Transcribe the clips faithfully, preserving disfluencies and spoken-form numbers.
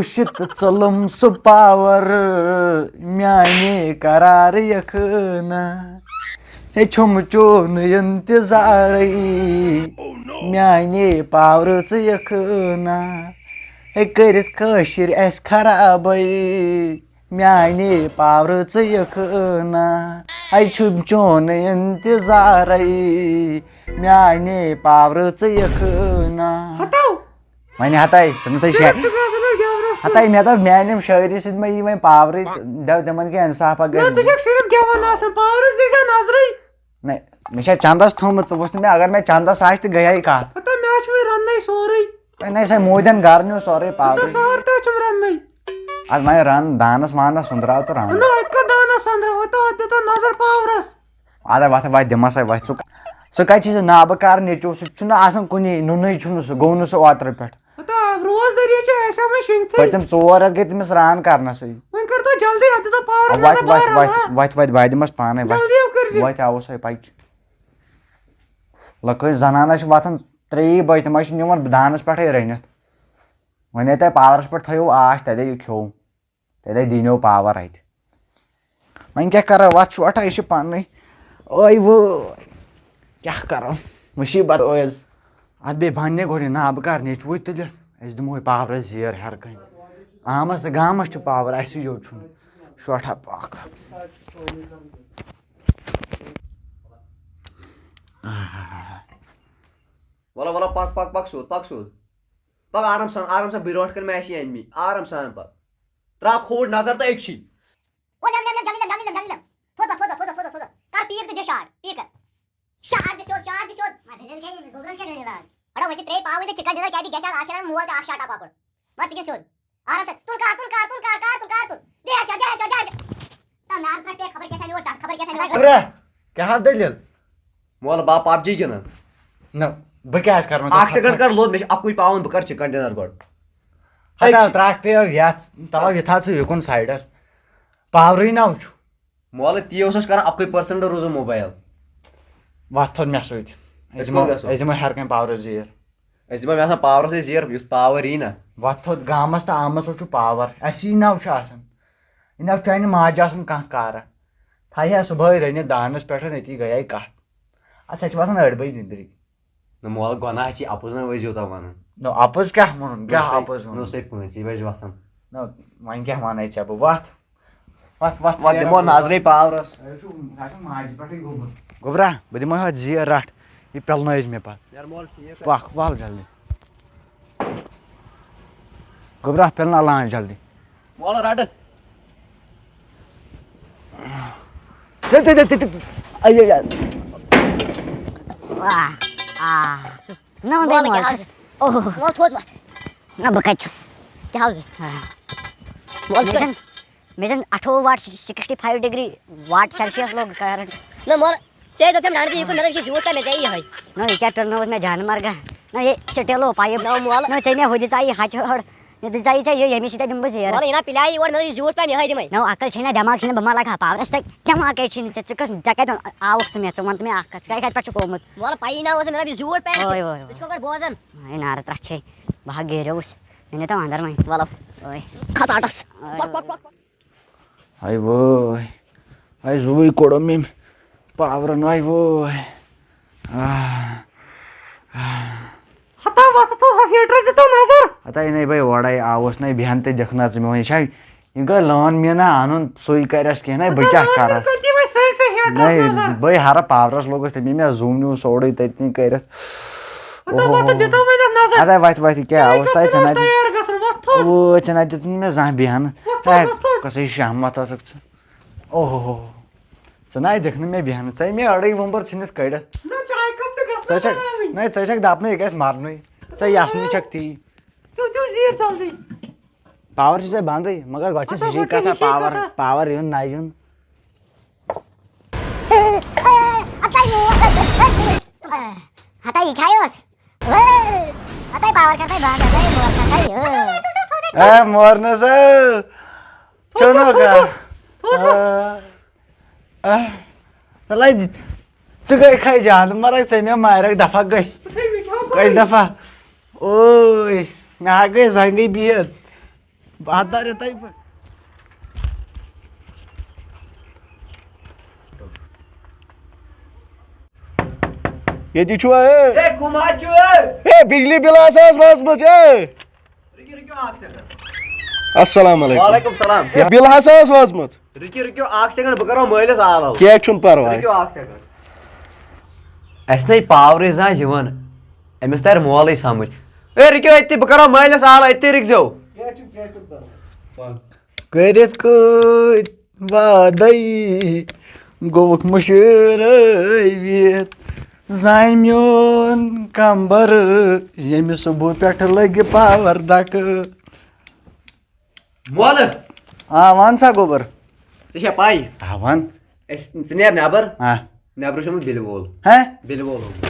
شِتہٕ ژوٚلُم سُہ پاور، میانہِ قرار یخنا۔ ہے چھُم چون انتظارٕے، میانہِ پاورٕ ژٕ یخنا۔ ہے کٔرِتھ کٲشِر اَسہِ خرابٕے، میانہِ پاورٕ ژٕ یخنا۔ ہے چھُم چون انتظارٕے، میانہِ پاورٕ ژٕ یخنا۔ ہتو۔ وۄنۍ ہتاے، ژٕ نہٕ تۄہہِ شے-، صرف تہٕ بس نہٕ گٮ۪ونس منٛز۔ ہتاے، مےٚ دوٚپ میانٮ۪ن شٲعری سۭتۍ ما یی وۄنۍ پاورٕے، تہٕ دٮ۪و تِمن کینٛہہ انصافا نہ، گژھِ۔ ژٕ چھکھ صرف گٮ۪وان آسان، پاورس دی زِ نظرٕے۔ نہ، مےٚ چھا چندس تھوٚمُت، ژٕ وٕچھ نہٕ مےٚ، اگر مےٚ چندس آسہِ تہٕ گٔیے کتھ۔ ہتا مےٚ چھُ وۄنۍ رننے سورُے۔ ہے، نہ، سۄ مودٮ۪ن گرٕ نیوٗ سورُے پاورٕے۔ ہتا سہر تہِ چھُم رننے۔ اتھ وۄنۍ رن دانس وانس سُندراو تہٕ رن۔ نہ، اتہِ کتھ دانس سندرا، ہتا اتھ دِتو نظر پاورس۔ اَدٕ وَتھ، وَتھ دِمَس ہے، وَتھ۔ سُہ، سُہ کَتہِ چھُ سُہ نابہٕ کار نیٚچوٗ؟ سُہ چھُنہٕ آسان کُنی، نُنٕے چھُنہٕ سُہ، گوٚو نہٕ سُہ اوترٕ پٮ۪ٹھ۔ ہتا، روزدٔری چھِ اَسہِ وۄنۍ شۄنٛگتھٕے۔ پٔتِم ژور رٮ۪تھ گٔے تٔمِس ران کرنَسٕے۔ وۄنۍ کٔرۍتو جلدی، اَتھ دِتو پاورَس وَتھ، نظر وَتھ، بارَن، وَتھ، ہا۔ وَتھ، وَتھ، بہٕ دِمَس پانَے وَتھ۔ جلدی ہو کٔرۍزِ۔ وَتھ آوُس ہے پَکہِ۔ لٔکٕر زَنان چھِ وَتھان ترٛیٚیی بَجہِ، تِم حظ چھِ نِوان دانَس پٮ۪ٹھَے رٔنِتھ۔ وۄنۍ ہے تۄہہِ پاورَس پٮ۪ٹھ تھٲیِو آش، تَتے یہِ کھیوٚو۔ تیٚلے دیٖنو پاور اَتہِ۔ وۄنۍ کیٛاہ کرو، وَتھ چھُ وَٹھا، یہِ چھُ پَننُے۔ ٲے وٲے، کیٛاہ کرو، مُصیٖبت ٲس۔ اَتھ بیٚیہِ بَننہِ گۄڈٕ یہِ نابہٕ کار نیٚچوٕے تُلِتھ، أسۍ دِمو یہِ پاورَس زیٖر ہیٚرٕ کَنہِ۔ آمَس تہٕ گامَس چھُ پاور، اَسہِ یوت چھُنہٕ۔ شوٹھا پَکھ۔ وَلہٕ، وَلہٕ، پَک، پَک، پَک سیوٚد، پَک سیوٚد۔ پَک آرام سان، آرام سان، برٛونٛٹھ کَنہِ مےٚ آسہِ أنۍمٕتۍ، آرام سان پَک۔ ترٛاو کھووُر نظر تہٕ أکۍ چھِ۔ ولم، لم، لم، جلدی لم، جلدی لم، جلدی لم۔ تھوٚد وۄتھ، تھوٚد وۄتھ، تھوٚد وۄتھ، تھوٚد وۄتھ۔ کر پیٖک تہٕ دِ شاٹ، پیٖک کر۔ شاٹ دِ سیوٚد، شاٹ دِ سیوٚد۔ مگر دٔلیٖل کیٛاہ ییٚمِس گوٚبرَس کیٛاہ دٔلیٖل آز؟ اَڑا وۄنۍ چھِ ترٛیٚیہِ پاوٕ وۄنۍ ژےٚ چِکن ڈِنر کیٛاہ بیٚیہِ گژھِ آز؟ آز کھٮ۪ناوَن مول تہِ اَکھ شاٹا کۄکُر۔ مگر ژٕ کھےٚ سیوٚد۔ آرام سان۔ تُل کار، تُل کار، تُل کار، کار تُل، کار تُل۔ دِ ہیڈ شاٹ، دِ ہیڈ شاٹ، دِ ہیڈ شاٹ۔ تَو نار ترٛٹھ پے خبر کیٛاہ تھاوِ یور، خبر کیٛاہ تھاوِ یور۔ برٛہ، کیٛاہ حظ دٔلیٖل؟ مول با پب جی گِنٛدان۔ نہ، بہٕ کیٛاہ آسہٕ کران؟ اَکھ سیکنڈ کر لوٚت، مےٚ چھِ اَکُے پاوُن، بہٕ کر چِکن ڈِنر گۄڈٕ۔ ہتا، أتھۍ۔ ترٛٹھ پیٚیو یَتھ، تَلو یہِ تھاو ژٕ یُکُن سایڈَس۔ پاورٕے نہ چھُ۔ مولہٕ تی اوس اَسہِ کران، اَکُے پٔرسنٹ روٗزُن موبایل۔ وَتھ تھوٚد مےٚ سۭتۍ۔ أسۍ أسۍ دِمو، کوٚت گژھو؟ أسۍ دِمو ہیٚرٕ کَنہِ پاورَس زیٖر۔ أسۍ دِمو مےٚ آسان پاورَس أسۍ زیٖر، یُتھ پاور یی نہ۔ وَتھ تھوٚد گامَس تہٕ آمَس حظ چھُ پاور۔ اَسہِ یی نہ چھُ آسان۔ یہِ نہ چھُ چانہِ ماجہِ آسان کانٛہہ کارا۔ تھایہِ ہا صُبحٲے رٔنِتھ دانَس پٮ۪ٹھ، أتی گٔیے کَتھ۔ اَتھ سا چھِ وَسان أڑۍ بَجہِ نِندرِ۔ نہ مولہٕ، گۄناہ چھِ، اَپُز نہ ٲسۍ یوٗتاہ وَنان۔ نہ، اَپُز کیٛاہ وَنُن؟ کیٛاہ نہ، سُہ ہے، اَپُز نہ، وَنُن؟ سُہ ہے پٲنٛژِ بَجہِ وۄتھان۔ نہ، وۄنۍ کیٛاہ وَنَے ژےٚ بہٕ؟ وَتھ، وَتھ، وَتھ، وَتھ، ژٕ دِمو یَپٲرۍ۔ نظرے پاورَس۔ یہِ چھُ، یہِ چھُ ماجہِ پٮ۪ٹھٕے گوٚمُت۔ گوٚبرا، بہٕ دِمَے ہَتھ زیٖر رَٹھ، یہِ پِلنٲیِز مےٚ پَتہٕ۔ یارٕ مولہٕ ٹھیٖک۔ پَکھ، وَل جلدی۔ گوٚبرا، پِلناو لانچ جلدی۔ وَلہٕ رَٹہٕ۔ تہِ، تہِ، تہِ، تہِ، تہِ۔ اَیہِ، اَیہِ، اَیہِ۔ آ، آ۔ نہ، وۄنۍ وَلہٕ بیٚیہِ کیٛاہ مول۔ حظ؟ اوہ۔ وَلہٕ تھوٚد وۄتھ۔ نہ، بہٕ کَتہِ چھُس؟ کیٛاہ حظ؟ آ۔ وَلہٕ مےٚ ژٕ چھَنہٕ، مےٚ چھَنہٕ اَٹھووُہ واٹ، sixty five degree watt Celsius لوٚگ current۔ نہ، مول، ژےٚ دوٚپ تٔمۍ رَٹھ ژٕ یہِ کُن، مےٚ دوٚپ، یہِ چھُ زیوٗٹھ پَہَن، مےٚ ژےٚ یی یِہوٚے۔ نہ، یہِ کیٛاہ پِلنووُتھ مےٚ جانہٕ مرگا؟ نہ، یہِ steel pipe۔ نہ، مول۔ نہ، ژےٚ مےٚ ہُہ دِژاے یہِ ہَچہِ ہٲڑ۔ مےٚ دِژاے ژےٚ یہِ، ییٚمہِ سۭتۍ دِمہٕ بہٕ زیٖر۔ وَلہٕ، یہِ نا پِلیے یور، مےٚ دوٚپ، یہِ زیوٗٹھ پَہَم، یِہوٚے دِمَے۔ نہ، عقل چھے نہ، دٮ۪ماغ چھے نہ، بہٕ ما لَگہٕ ہا پاورَس تَتہِ؟ دٮ۪ماغ کَتہِ چھُے نہٕ ژےٚ؟ ژٕ کُس، ژےٚ کَتہِ آوُکھ ژٕ مےٚ؟ ژٕ وَن تہٕ مےٚ اَکھ کَتھ، ژٕ کَتہِ، کَتہِ پٮ۪ٹھ چھُکھ آمُت؟ وَلہٕ، پَیی نہ اوس مےٚ دوٚپ، یہِ زیوٗٹھ پَہَم۔ اوے، اوے، اوے۔ ژٕ چھُکھ گۄڈٕ بوزان۔ ہے نارٕ ترٛٹھ چھے، بہٕ ہا گیریوس، مےٚ نیٖتو اَندَر وۄنۍ۔ وَلہٕ۔ اوے۔ کھَژ آٹَس۔ اوے، پَک، پَک، اوے۔ پَک، پَک۔ ہاے وٲے، ہاے زُوٕے کوٚڑُم أمۍ پاورَن، ہاے وٲے۔ آہ، آہ۔ ہتا وَسہٕ تو، ہا ہیٖٹرَس دِتو نظر۔ ہتا یہِ نے بھائی اورَے آوُس نے بیٚہن تہِ دِکھ نہ ژٕ مےٚ وۄنۍ، یہِ چھا، یہِ گٔے لٲن مےٚ نہ اَنُن، سُے کَرٮ۪س کینٛہہ نہ، بہٕ ہتا کیٛاہ لٲن کَرَس؟ کٔرۍ دِوَے سُے سُے ہیٖٹرَس نہ، نظر۔ بٔے ہَرٕ پاورَس لوٚگُس تٔمی، مےٚ زوٗ نیوٗ سورُے تٔتنٕے کٔرِتھ۔ ہتا اوہو۔ وَتہٕ دِتو وۄنۍ اَتھ نظر۔ ہتا وَتھِ وَتھِ کیٛاہ تیٚلہِ اوس تۄہہِ، ژےٚ نہ تیار گژھُن، وَتھ تھوٚد۔ اوے، ژےٚ نہ دیُتُن مےٚ زانٛہہ بیٚہنہٕ۔ وَتھ تھوٚد، ہے، وَتھ تھوٚد۔ کۄسٕے شہمت ٲسٕکھ ژٕ۔ اوہو۔ ژٕ نَے دِکھ نہٕ مےٚ بیٚہنہٕ، ژےٚ مےٚ أڑٕے وُمبٕر ژھٕنِتھ کٔڑِتھ۔ نہ، چایہِ کپ تہِ گژھِ ژٕ چھکھ، نہ ترٛاوٕنۍ۔ نہ، ژٕ چھکھ دَپنٕے یہِ گژھِ مَرنُے۔ ژےٚ یَس نہٕ چھکھ تی۔ تُہۍ دِیِو زیٖر جلدی۔ پاور چھُ ژےٚ بنٛدٕے، مگر گۄڈٕ چھِ اچھا، ہِشی گۄڈٕ چھِ کَتھا، ہِشی پاور، کَتھا۔ پاور یُن نہ یُن۔ ہتا یہِ کھیوس۔ ہتا پاور کَر تۄہہِ بنٛد، ہتا یہِ مور کَر تۄہہِ۔ اے مورنس، اے۔ چھو نہ تھوٚد، کانٛہہ؟ تھوٚد، تھوٚد۔ آ، آ۔ تَلے، ژٕ گٔے کھے جان، مرگ ژےٚ مےٚ مارکھ دفعہ گٔژھ۔ تُہۍ مےٚ کھیوٚو گٔژھ کوٚرُے۔ دفعہ۔ اوے، مےٚ ہا گٔے زنٛگٕے بِہِتھ۔ بہٕ ہا دارِ تۄہہِ پٮ۪ٹھ۔ ییٚتہِ چھُوا، اے؟ اے، کٕم حظ چھِو، اے؟ اے، بجلی بِل ہسا ٲس وٲژمٕژ، اے۔ رُکِو، رُکِو، اکھ second۔ السلام علیکم۔ وعلیکم السلام۔ یہِ بِل ہسا ٲس وٲژمٕژ۔ رُکِو، رُکِو، اکھ second، بہٕ کرو مٲلِس آلو۔ کینٛہہ چھُنہٕ پرواے۔ رُکِو، اکھ second۔ اَسہِ نَے پاورٕے زانٛہہ یِوان، أمِس تَرِ مولٕے سمجھ۔ اے، رُکِو أتی، بہٕ کرو مٲلِس آلو، أتی رُکزیو۔ کٔرِتھ کۭتۍ وعدے گوٚوُکھ مٔشرٲوِتھ، زانہِ میون کمبر، ییٚمہِ صُبحہٕ پٮ۪ٹھٕ لٔگہِ پاور دکہٕ۔ مولہٕ۔ آ، وَن سا گوٚبُر۔ ژےٚ چھےٚ پَے؟ آ، وَن۔ أسۍ، ژٕ نیر نٮ۪بر۔ آ۔ نٮ۪برٕ چھُ آمُت بِلہِ وول۔ ہہ؟ بِلہِ وول آمُت۔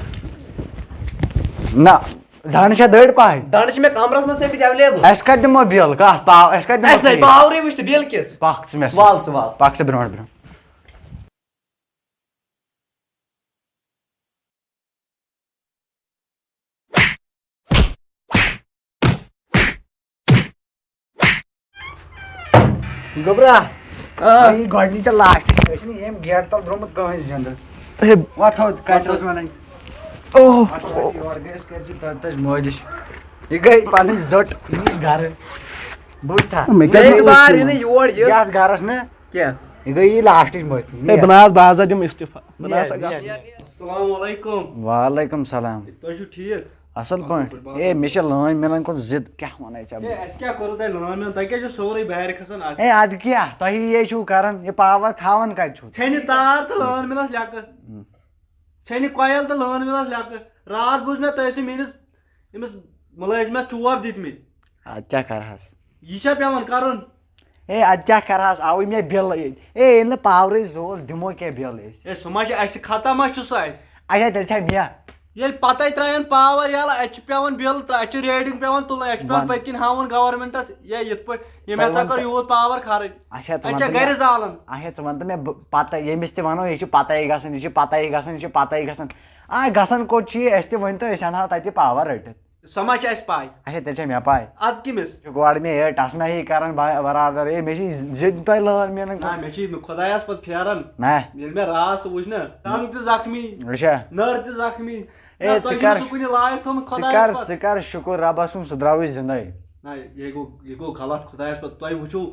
نہ، ڈنڈٕ چھےٚ دٔرۍ پَہَے۔ ڈنڈٕ چھِ مےٚ کمرس منٛز تھٲومٕتۍ available۔ اَسہِ کَتہِ دِمو بِل؟ کَتھ پاو-، اَسہِ کَتہِ دِمو اَسہِ نَے بِل؟ پاورٕے وٕچھ تہٕ بِل کِس۔ پَکھ ژٕ مےٚ سۭتۍ۔ وَل ژٕ وَل۔ پَکھ ژٕ برونٛٹھ برونٛٹھ۔ گوٚبرا، آ۔ یہِ گۄڈٕنِچ تہٕ last، أسۍ چھِنہٕ ییٚمۍ gate تَل درٛامُت کٕہٕنۍ زِندٕ۔ ہے۔ وۄتھ تھوٚد، کَتہِ اوس وَنان؟ اوہ۔ وۄتھ تھوٚد، یورٕ گٔے أسۍ کٔرۍ زِ تۄہہِ تَس مٲلِش۔ یہِ گٔے پَنٕنۍ زٔٹ، یہِ چھِ گَرٕ۔ بوٗزتھا؟ مےٚ کیٛاہ مےٚ یہِ بار یہِ نہٕ یور یہِ۔ یَتھ گَرَس نہٕ۔ کینٛہہ۔ یہِ گٔے یہِ lastٕچ معٲفی۔ ہے، بہٕ نہ حظ، بہٕ حظ دِمہٕ استعفا۔ بہٕ نہ حظ نیر، گژھٕ۔ نیر۔ السلام علیکم۔ وعلیکم السلام۔ تُہۍ چھِو ٹھیٖک؟ اصل اصل پٲٹھۍ۔ پٲٹھۍ، بہٕ اے، مےٚ چھِ لٲنۍ مِلان کُن ضد، کیٛاہ وَنَے ژےٚ بہٕ؟ اے، اَسہِ کیٛاہ کوٚروٕ تۄہہِ لٲنۍ مِلان؟ تۄہہِ کیٛاہ چھُو سورُے بارِ کھسان آز؟ اے، اَدٕ کیٛاہ؟ تۄہہِ یی چھُو کران، یہِ power تھاوان کَتہِ چھُو؟ ژھیٚنہِ تار تہٕ لٲن مِلَس لیٚکہٕ۔ ہم۔ ژھیٚنہِ کۄیَل تہٕ لٲن مِلَس لیٚکہٕ۔ راتھ بوٗز مےٚ تۄہہِ ٲسِو میٛٲنِس أمِس مُلٲزِمَس چوب دِتمٕتۍ۔ اَدٕ کیٛاہ کَرٕہَس؟ یہِ چھا پٮ۪وان کَرُن؟ اے، اَدٕ کیٛاہ کَرٕہَس؟ اَوٕے مےٚ بِل۔ اے، ییٚلہِ نہٕ powerٕے زول، دِمو کیٛاہ بِل أسۍ؟ اے، سُہ ما چھُ اَسہِ خطا ما چھُ سُہ اَسہِ؟ اچھا، تیٚلہِ چھا مےٚ؟ ییٚلہِ پَتَے ترٛایَن power یَلہٕ، اَتہِ چھِ پٮ۪وان بِل تہٕ اَتہِ چھِ reading پٮ۪وان تُلٕنۍ، اَسہِ چھِ پٮ۪وان وَن۔ پٔتۍ کِنۍ ہاوُن governmentس، یے یِتھ پٲٹھۍ ییٚمۍ تۄہہِ ہسا وَن کٔر تہٕ۔ یوٗت power خرٕچ۔ اچھا، ژٕ اَتہِ وَن چھا تہٕ گَرِ مےٚ۔ زالان؟ اچھا، ژٕ وَن تہٕ مےٚ، بہٕ پَتہٕ ییٚمِس تہِ وَنو، یہِ چھِ پَتَے گژھان، یہِ چھِ پَتَے گژھان، یہِ چھِ پَتَے گژھان۔ آ، گژھان کوٚت چھِ یہِ؟ اَسہِ تہِ ؤنۍ تو، أسۍ اَنہٕ ہاو تَتہِ power رٔٹِتھ۔ سۄ ما چھِ اَسہِ پَے؟ اچھا، تیٚلہِ چھےٚ مےٚ پَے۔ اَدٕ کٔمِس؟ ژٕ چھُکھ گۄڈٕ مےٚ یہِ ٹَسنٲہی کَران با-، برادر۔ ہے، مےٚ چھِ زِ-، تۄہہِ لٲن مینان نہ، کُن۔ مےٚ چھِ خۄدایَس پَتہٕ پھیران۔ نہ۔ ییٚلہِ مےٚ راتھ سُہ وٕچھ نہ، ٹنٛگ تہِ زخمی، اچھا۔ نٔر تہِ زخمی۔ ہے، نہ، تۄہہِ ژٕ چھُنہٕ کَر، سُہ کُنہِ لایق تھوٚمُت ژٕ خۄدایَس کَر، پَتہٕ۔ ژٕ کَر شُکُر رۄبَس کُن، سُہ درٛاوٕے زِندَے۔ نہ، یہِ گوٚو، یہِ گوٚو غلط خۄدایَس پَتہٕ۔ تۄہہِ وٕچھِو،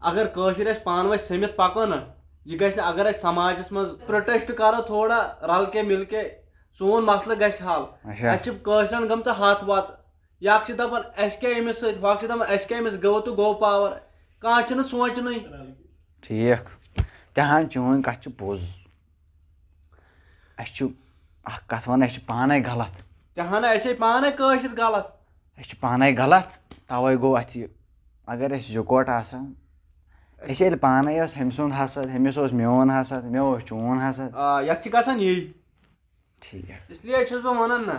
اگر کٲشِرۍ اَسہِ پانہٕ ؤنۍ سٔمِتھ پَکو نہ، یہِ گژھِ نہٕ، اگر اَسہِ سماجَس منٛز protest کَرو تھوڑا رَلہٕ کے مِل کے، سون مسلہٕ گژھِ حل۔ اچھا۔ اَسہِ چھِ کٲشرٮ۪ن گٔمژٕ ہَتھ وَتہٕ۔ یہِ اَکھ چھِ دَپان، اَسہِ کیٛاہ أمِس سۭتۍ، ہُہ اَکھ چھِ دَپان، اَسہِ کیٛاہ أمِس گوٚو تہٕ گوٚو power۔ کانٛہہ چھُنہٕ سونٛچنٕے۔ ٹھیٖک۔ تہِ ہن چٲنۍ کَتھ چھِ پوٚز۔ اَسہِ چھُ اَکھ کَتھ وَنان، اَسہِ چھِ پانَے غلط۔ تہِ ہن اَسے پانَے کٲشِر غلط۔ أسۍ چھِ پانَے غلط، تَوَے گوٚو اَتھ یہِ۔ اگر أسۍ یِکوَٹہٕ آسہٕ ہاو، أسۍ ییٚلہِ پانَے ٲس ہُمۍ سُنٛد حسد، ہُمِس اوس میون حسد، مےٚ اوس چون حسد۔ آ، یَتھ چھِ گژھان یی۔ ٹھیٖک۔ اس لیے چھُس بہٕ وَنان نہ،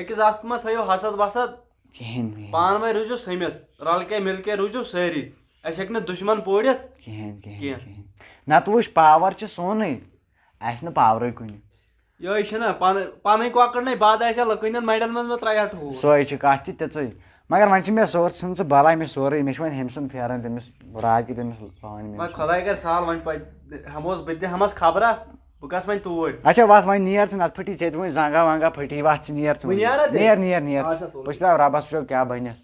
أکِس اَکھ مہ تھٲیِو حسد وسد۔ کِہیٖنۍ، کِہیٖنۍ۔ پانہٕ ؤنۍ روٗزِو سٔمِتھ، رَلہٕ کے مِل کے روٗزِو سٲری۔ اَسہِ ہیٚکہِ نہٕ دُشمَن پوٗرِتھ۔ کِہیٖنۍ، کِہیٖنۍ، کینٛہہ۔ کِہیٖنۍ۔ نَتہٕ وٕچھ، power چھِ سونُے، اَسہِ نہٕ powerٕے کُنہِ۔ یِہوٚے چھِنہ پَنٕنۍ، پَنٕنۍ کۄکٕر نے بَد آسہِ ہا لٔکٕنٮ۪ن مَڑٮ۪ن منٛز مہ ترٛایہِ ہا ٹھوٗل۔ سۄے چھِ کَتھ تہِ تِژٕے۔ مگر وۄنۍ چھِ مےٚ سورٕ ژھٕنٕژ بَلاے، مےٚ سورُے، مےٚ چھِ وۄنۍ ہُمۍ سُنٛد پھیران، تٔمِس راتھ کہِ تٔمِس لٲنۍ مےٚ وۄنۍ سۭتۍ۔ خۄداے کَرِ سہل، وۄنۍ پَتہٕ ہٮ۪موس بہٕ تہِ ہٮ۪مَس خبرا، بہٕ گژھٕ وۄنۍ توٗرۍ۔ اچھا، وَتھ وۄنۍ نیر ژٕ، نَتہٕ پھٕٹی ژےٚ تہِ وۄنۍ زنٛگہ ونٛگہ پھٕٹی، وَتھ ژٕ نیر ژٕ بہٕ وۄنۍ۔ نیرا تیٚلہِ؟ نیر، نیر، نیر ژٕ۔ اچھا، تُل۔ بہٕ چھُس ترٛاو رۄبَس وٕچھو کیٛاہ بَنٮ۪س۔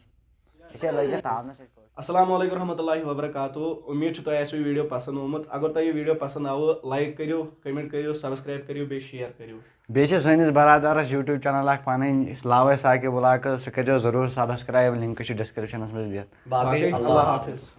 أسۍ ہے لٲگِتھ تاونَس اَتہِ۔ السلام علیکم ورحمۃ اللہ وبرکاتہ۔ امید چھِ تۄہہِ آسِوٕ یہِ video پسند آمُت۔ اگر تۄہہِ یہِ video پسند آوٕ، like کٔرِو، comment کٔرِو، subscribe کٔرِو، بیٚیہِ share کٔرِو۔ بیٚیہِ چھِ سٲنِس برادرَس YouTube channel اکھ پنٕنۍ، لاوے ثاقب vlogs، سُہ کٔرۍزیو ضروٗر subscribe، link چھِ descriptionس منٛز دِتھ۔ باقٕے باقٕے اللہ اللہ حافظ۔ حافظ۔